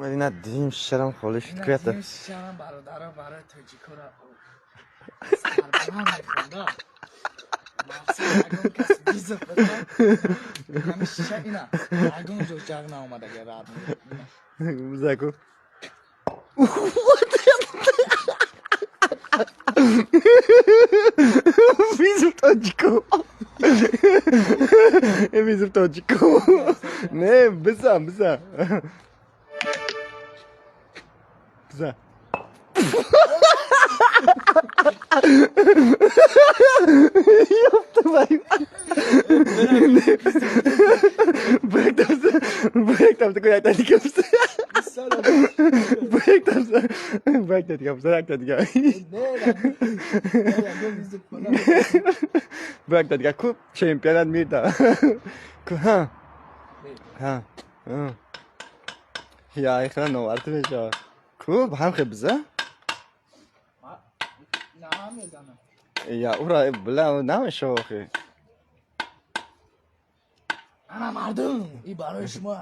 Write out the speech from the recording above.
Омадина дим шишарам холӣ шуд куята. Шишарам бародаро барои тоҷикора сарбаланд мехонда. Мақсад ягон кас вызов бада. Ҳами шиша ина. Ягон ҷо ҷағ наомадага рад. Бизаку. Вызов тоҷико. Вызов тоҷико. Не, бизан, бизан. Бизан. Ёпта твою. Бирактамса, бирактамса, якта дигамса. Бирактамса, биракта дигамса, якта дига. Биракта дига ку чемпионат мирда. Ку ҳа. Ҳа. Я ихра новарти мешава. Ку ҳам хе биза? Намезанам. Я ура била намешава охи. Ана мардум, и барои шумо.